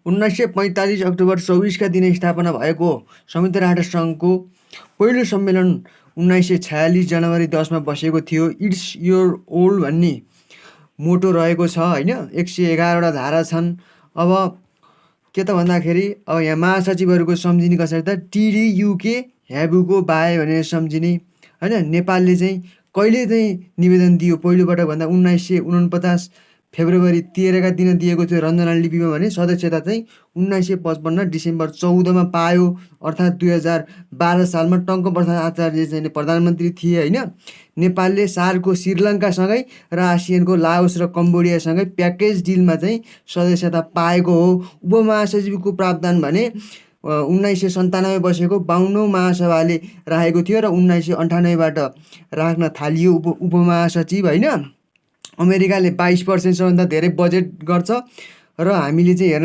1945 October 24 का दिन स्थापना भएको संयुक्त राष्ट्रसङ्घको पहिलो सम्मेलन 1946 जनवरी 10 मा बसेको थियो। इट्स योर ओल्ड भन्ने मोटो रहेको छ होइन। 111वटा धारा छन्। अब के त भन्दाखेरि अब यहाँ महासचिवहरूको सम्झिने कसरी त TDUK ह्याबुको बाए भनेर सम्झिने होइन। नेपालले चाहिँ कहिले चाहिँ निवेदन दियो पहिलोपटक भन्दा 1949 फेब्रुअरी 13 का दिन दिएको थियो रञ्जना लिपिमा भने सदस्यता चाहिँ 1955 डिसेम्बर 14 मा पायो। अर्थात् 2012 सालमा टङ्कप्रसाद आचार्य चाहिँ प्रधानमन्त्री थिए होइन। नेपालले सार्कको श्रीलङ्कासँगै र आसियानको लाओस र कम्बोडियासँगै प्याकेज डिलमा चाहिँ सदस्यता पाएको हो। उपमहासचिवको प्रावधान भने 1997 बसेको 52औं महासभाले राखेको थियो र 1998बाट राख्न थालियो उपमहासचिव होइन। अमेरिकाले 22% सबभन्दा धेरै बजेट गर्छ र हामीले चाहिँ हेर्न